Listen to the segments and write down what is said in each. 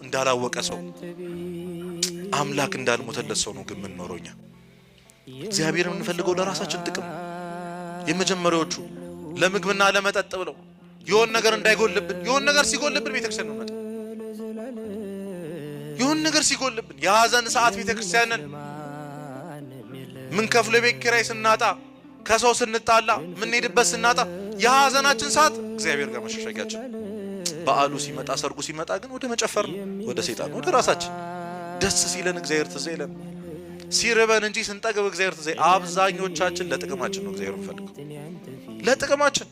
እንዳላወቀ ሰው፣ አምላክ እንዳልሞተለት ሰው ነው ግን የምንኖረው እኛ። እግዚአብሔር የምንፈልገው ለራሳችን ጥቅም። የመጀመሪያዎቹ ለምግብና ለመጠጥ ብለው የሆን ነገር እንዳይጎልብን፣ የሆን ነገር ሲጎልብን ቤተክርስቲያን ነው የምንመጣው። የሆን ነገር ሲጎልብን የሀዘን ሰዓት ቤተክርስቲያንን፣ ምን ከፍሎ የቤት ኪራይ ስናጣ፣ ከሰው ስንጣላ፣ የምንሄድበት ስናጣ የሀዘናችን ሰዓት እግዚአብሔር ጋር መሸሸጊያችን። በዓሉ ሲመጣ፣ ሰርጉ ሲመጣ ግን ወደ መጨፈር ነው፣ ወደ ሰይጣን፣ ወደ ራሳችን። ደስ ሲለን እግዚአብሔር ትዝ አይለን፣ ሲርበን እንጂ ስንጠግብ እግዚአብሔር ትዝ። አብዛኞቻችን ለጥቅማችን ነው እግዚአብሔር እንፈልገው፣ ለጥቅማችን።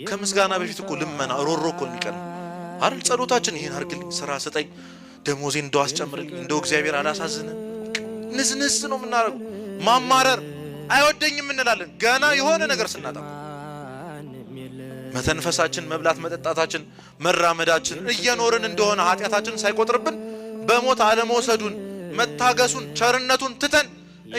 ከምስጋና በፊት እኮ ልመና ሮሮ እኮ የሚቀር አይደል? ጸሎታችን ይሄን አድርግልኝ፣ ስራ ስጠኝ፣ ደሞዜን እንደው አስጨምርልኝ፣ እንደው እግዚአብሔር አላሳዝንም። ንዝንዝ ነው የምናደርገው። ማማረር፣ አይወደኝም እንላለን ገና የሆነ ነገር ስናጣ። መተንፈሳችን፣ መብላት መጠጣታችን፣ መራመዳችን፣ እየኖርን እንደሆነ ኃጢአታችን ሳይቆጥርብን በሞት አለመውሰዱን፣ መታገሱን፣ ቸርነቱን ትተን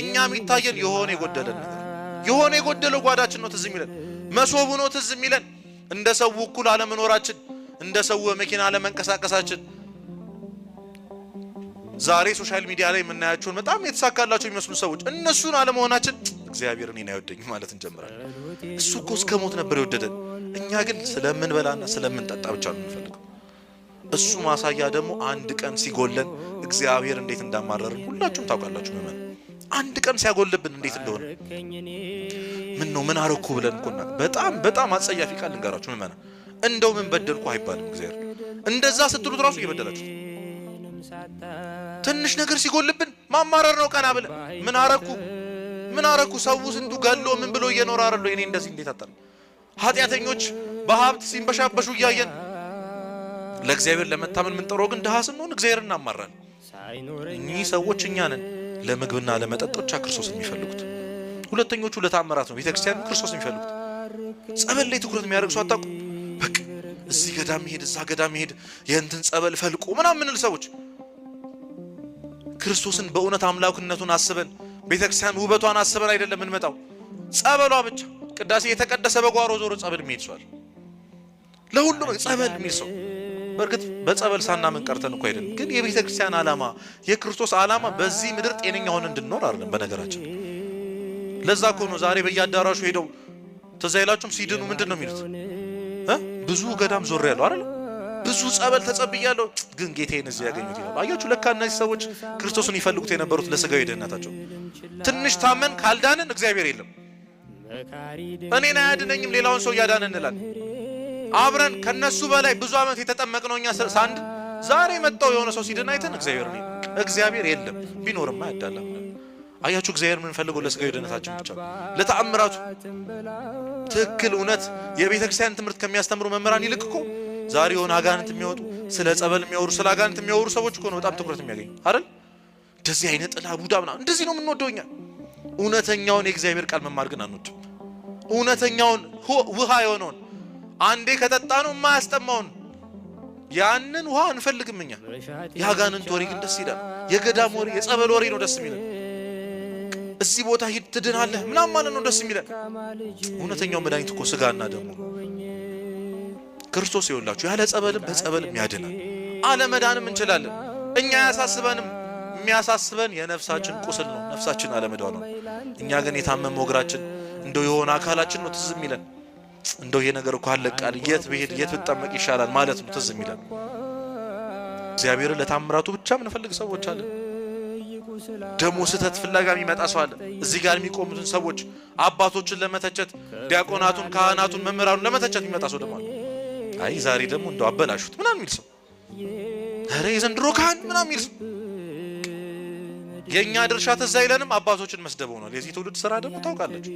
እኛ የሚታየን የሆነ የጎደለን ነገር፣ የሆነ የጎደለው ጓዳችን ነው ትዝ የሚለን፣ መሶቡ ነው ትዝ የሚለን፣ እንደ ሰው እኩል አለመኖራችን፣ እንደ ሰው መኪና አለመንቀሳቀሳችን፣ ዛሬ social media ላይ የምናያቸውን በጣም የተሳካላቸው የሚመስሉ ሰዎች እነሱን አለመሆናችን እግዚአብሔር እኔን አይወደኝም ማለት እንጀምራለን። እሱ እኮ እስከ ሞት ነበር የወደደን። እኛ ግን ስለምንበላና ስለምንጠጣ ብቻ ነው የምንፈልገው። እሱ ማሳያ ደግሞ አንድ ቀን ሲጎለን እግዚአብሔር እንዴት እንዳማረርን ሁላችሁም ታውቃላችሁ። ምእመን፣ አንድ ቀን ሲያጎልብን እንዴት እንደሆነ፣ ምን ነው ምን አረኩ ብለን እኮ በጣም በጣም አጸያፊ ቃል ልንገራችሁ ምእመን፣ እንደው ምን በደልኩ አይባልም። እግዚአብሔር እንደዛ ስትሉት ራሱ እየበደላችሁት። ትንሽ ነገር ሲጎልብን ማማረር ነው። ቀና ብለን ምን አረኩ፣ ምን አረኩ? ሰው ስንቱ ገሎ ምን ብሎ እየኖረ አይደል? እኔ እንደዚህ እንዴት አጣል? ኃጢአተኞች በሀብት ሲንበሻበሹ እያየን ለእግዚአብሔር ለመታመን የምንጠራው ግን ድሃ ስንሆን እግዚአብሔር እናማራለን። እኚህ ሰዎች እኛ ነን ለምግብና ለመጠጥ ብቻ ክርስቶስ የሚፈልጉት። ሁለተኞቹ ለታምራት ነው ቤተክርስቲያን ክርስቶስ የሚፈልጉት። ጸበል ላይ ትኩረት የሚያደርግ ሰው አታውቁም። በቃ እዚህ ገዳም መሄድ፣ እዛ ገዳም መሄድ፣ የእንትን ጸበል ፈልቆ ምናምን ምንል ሰዎች ክርስቶስን በእውነት አምላክነቱን አስበን፣ ቤተክርስቲያን ውበቷን አስበን አይደለም የምንመጣው። ጸበሏ ብቻ፣ ቅዳሴ የተቀደሰ በጓሮ ዞሮ ጸበል የሚሄድ ሰው አለ። ለሁሉም ጸበል የሚል ሰው። በእርግጥ በጸበል ሳናምን ቀርተን እኮ አይደለም። ግን የቤተ ክርስቲያን ዓላማ፣ የክርስቶስ ዓላማ በዚህ ምድር ጤነኛ ሆነን እንድንኖር አይደለም። በነገራችን ለዛ እኮ ነው ዛሬ በየአዳራሹ ሄደው፣ ትዝ አይላችሁም? ሲድኑ ምንድን ነው የሚሉት? ብዙ ገዳም ዞር ያለው አይደል? ብዙ ጸበል ተጸብያለሁ፣ ግን ጌታዬን እዚህ ያገኙት ይላሉ። አያችሁ፣ ለካ እነዚህ ሰዎች ክርስቶስን ይፈልጉት የነበሩት ለስጋዊ ደህንነታቸው። ትንሽ ታመን ካልዳንን እግዚአብሔር የለም፣ እኔን አያድነኝም፣ ሌላውን ሰው እያዳነ እንላለን። አብረን ከነሱ በላይ ብዙ ዓመት የተጠመቅነው እኛ ሳንድ ዛሬ መጣው የሆነ ሰው ሲድን አይተን እግዚአብሔር ነው፣ እግዚአብሔር የለም፣ ቢኖርማ አያዳላም። አያችሁ፣ እግዚአብሔር የምንፈልገው ለስጋዊ ደህንነታችን ብቻ፣ ለተአምራቱ። ትክክል እውነት የቤተ ክርስቲያን ትምህርት ከሚያስተምሩ መምህራን ይልቅ እኮ ዛሬ የሆነ አጋንንት የሚወጡ፣ ስለ ጸበል የሚያወሩ፣ ስለ አጋንንት የሚያወሩ ሰዎች እኮ ነው በጣም ትኩረት የሚያገኙ አይደል? እንደዚህ አይነት ጥላ ቡዳ ምናምን እንደዚህ ነው የምንወደው እኛ። እውነተኛውን የእግዚአብሔር ቃል መማር ግን አንወድም። እውነተኛውን ውሃ የሆነውን፣ አንዴ ከጠጣ ነው የማያስጠማውን ያንን ውሃ አንፈልግም እኛ። የአጋንንት ወሬ ግን ደስ ይላል። የገዳም ወሬ፣ የጸበል ወሬ ነው ደስ የሚለን። እዚህ ቦታ ሂድ ትድናለህ ምናምን ማለት ነው ደስ የሚለን። እውነተኛው መድኃኒት እኮ ስጋና ደሙ ነው። ክርስቶስ ይኸውላችሁ ያለ ጸበልም በጸበልም ያድናል። አለመዳንም እንችላለን። እኛ አያሳስበንም። የሚያሳስበን የነፍሳችን ቁስል ነው፣ ነፍሳችን አለመዳኗ ነው። እኛ ግን የታመመ እግራችን፣ እንደው የሆነ አካላችን ነው ትዝ የሚለን። እንደው ይሄ ነገር እኮ አለቃል፣ የት ብሄድ፣ የት ብጠመቅ ይሻላል ማለት ነው ትዝ የሚለን። እግዚአብሔርን ለታምራቱ ብቻ የምንፈልግ ሰዎች አለን። ደግሞ ስህተት ፍለጋ የሚመጣ ሰው አለ። እዚህ ጋር የሚቆሙትን ሰዎች አባቶችን ለመተቸት፣ ዲያቆናቱን፣ ካህናቱን፣ መምህራኑን ለመተቸት የሚመጣ ሰው ደግሞ አለ። አይ ዛሬ ደግሞ እንደው አበላሹት ምናምን የሚል ሰው፣ ኧረ የዘንድሮ ካህን ምናምን የሚል ሰው። የእኛ ድርሻ ትዝ አይለንም፣ አባቶችን መስደብ ሆኗል። የዚህ ትውልድ ስራ ደግሞ ታውቃለች።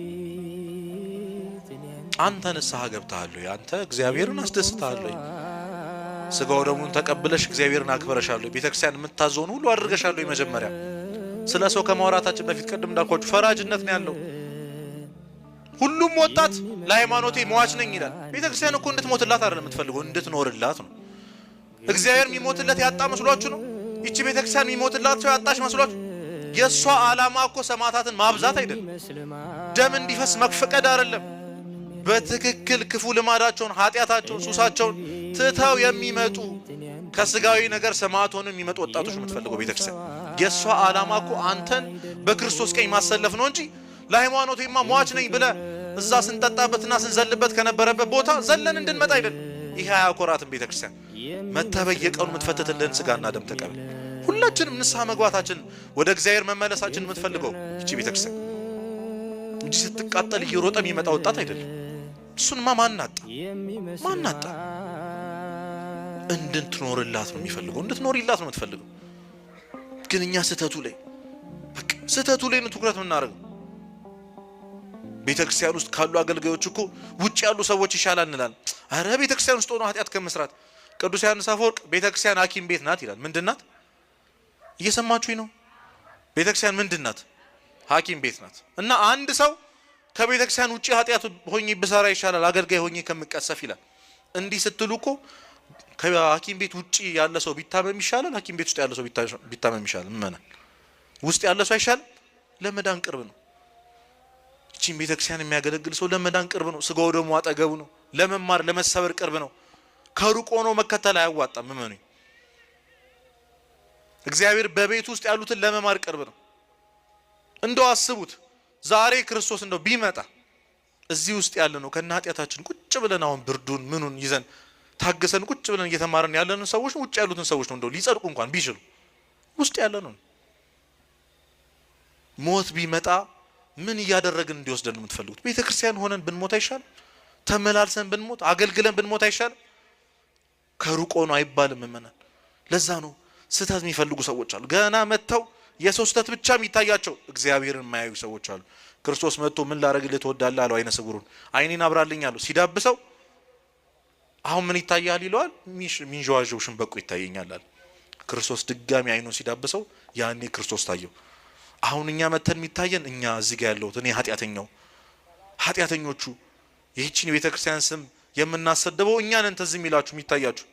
አንተ ንስሐ ገብተሃል ወይ? አንተ እግዚአብሔርን አስደስተሃል ወይ? ስጋው ደሙን ተቀብለሽ እግዚአብሔርን አክብረሻል ወይ? ቤተክርስቲያን የምታዘውን ሁሉ አድርገሻል ወይ? መጀመሪያ ስለ ሰው ከማውራታችን በፊት ቅድም እንዳልኳችሁ ፈራጅነት ነው ያለው። ሁሉም ወጣት ለሃይማኖቴ መዋች ነኝ ይላል። ቤተክርስቲያን እኮ እንድትሞትላት አይደለም የምትፈልገው፣ እንድትኖርላት ነው። እግዚአብሔር የሚሞትለት ያጣ መስሏችሁ ነው? ይቺ ቤተክርስቲያን የሚሞትላት ሰው ያጣች መስሏችሁ? የእሷ ዓላማ እኮ ሰማዕታትን ማብዛት አይደለም፣ ደም እንዲፈስ መፍቀድ አይደለም። በትክክል ክፉ ልማዳቸውን፣ ኃጢአታቸውን፣ ሱሳቸውን ትተው የሚመጡ ከስጋዊ ነገር ሰማዕት ሆነው የሚመጡ ወጣቶች የምትፈልገው ቤተክርስቲያን። የእሷ ዓላማ እኮ አንተን በክርስቶስ ቀኝ ማሰለፍ ነው እንጂ ለሃይማኖቴማ ሟች ነኝ ብለህ እዛ ስንጠጣበትና ስንዘልበት ከነበረበት ቦታ ዘለን እንድንመጣ አይደለም። ይሄ አያኮራትም። ቤተክርስቲያን መተህ በየቀኑ የምትፈትትልህን ስጋና ደም ተቀበል። ሁላችንም ንስሐ መግባታችን ወደ እግዚአብሔር መመለሳችን የምትፈልገው ይቺ ቤተክርስቲያን እንጂ ስትቃጠል እየሮጠ የሚመጣ ወጣት አይደለም። እሱንማ ማናጣ ማናጣ እንድትኖርላት ነው የሚፈልገው፣ እንድትኖሪላት ነው የምትፈልገው። ግን እኛ ስህተቱ ላይ በቃ ስህተቱ ላይ ነው ትኩረት የምናደርገው። ቤተ ክርስቲያን ውስጥ ካሉ አገልጋዮች እኮ ውጭ ያሉ ሰዎች ይሻላል እንላለን። አረ ቤተ ክርስቲያን ውስጥ ሆኖ ኃጢአት ከመስራት ቅዱስ ዮሐንስ አፈወርቅ ቤተ ክርስቲያን ሐኪም ቤት ናት ይላል። ምንድን ናት? እየሰማችሁኝ ነው? ቤተ ክርስቲያን ምንድን ናት? ሐኪም ቤት ናት። እና አንድ ሰው ከቤተ ክርስቲያን ውጭ ኃጢአት ሆኜ ብሰራ ይሻላል አገልጋይ ሆኜ ከምቀሰፍ ይላል። እንዲህ ስትሉ እኮ ከሐኪም ቤት ውጭ ያለ ሰው ቢታመም ይሻላል፣ ሐኪም ቤት ውስጥ ያለ ሰው ቢታመም ይሻላል። ምእመናን ውስጥ ያለ ሰው አይሻልም? ለመዳን ቅርብ ነው። ይቺን ቤተክርስቲያን የሚያገለግል ሰው ለመዳን ቅርብ ነው። ስጋው ደግሞ አጠገቡ ነው። ለመማር ለመሰበር ቅርብ ነው። ከሩቅ ሆኖ መከተል አያዋጣም። እመኑኝ፣ እግዚአብሔር በቤት ውስጥ ያሉትን ለመማር ቅርብ ነው። እንደው አስቡት፣ ዛሬ ክርስቶስ እንደው ቢመጣ እዚህ ውስጥ ያለ ነው ከነ ኃጢአታችን ቁጭ ብለን አሁን ብርዱን ምኑን ይዘን ታግሰን ቁጭ ብለን እየተማርን ያለንን ሰዎች ውጭ ያሉትን ሰዎች ነው እንደው ሊጸድቁ እንኳን ቢችሉ ውስጥ ያለ ነው። ሞት ቢመጣ ምን እያደረግን እንዲወስደን ነው የምትፈልጉት? ቤተ ክርስቲያን ሆነን ብንሞት አይሻልም? ተመላልሰን ብንሞት አገልግለን ብንሞት አይሻልም? ከሩቅ ሆኖ አይባልም። ምእመናን፣ ለዛ ነው ስህተት የሚፈልጉ ሰዎች አሉ። ገና መጥተው የሰው ስህተት ብቻ የሚታያቸው እግዚአብሔርን የማያዩ ሰዎች አሉ። ክርስቶስ መጥቶ ምን ላደርግልህ ትወዳለህ አለው። አይነ ስውሩን አይኔን አብራልኝ አለው። ሲዳብሰው አሁን ምን ይታያል ይለዋል። ሚንዠዋዠው ሸምበቆ ይታየኛል አለ። ክርስቶስ ድጋሚ አይኑን ሲዳብሰው ያኔ ክርስቶስ ታየው። አሁን እኛ መተን የሚታየን እኛ እዚህ ጋር ያለሁት እኔ ኃጢአተኛው ኃጢአተኞቹ ይህችን የቤተ ክርስቲያን ስም የምናሰድበው እኛ ነን። ትዝ የሚላችሁ የሚታያችሁ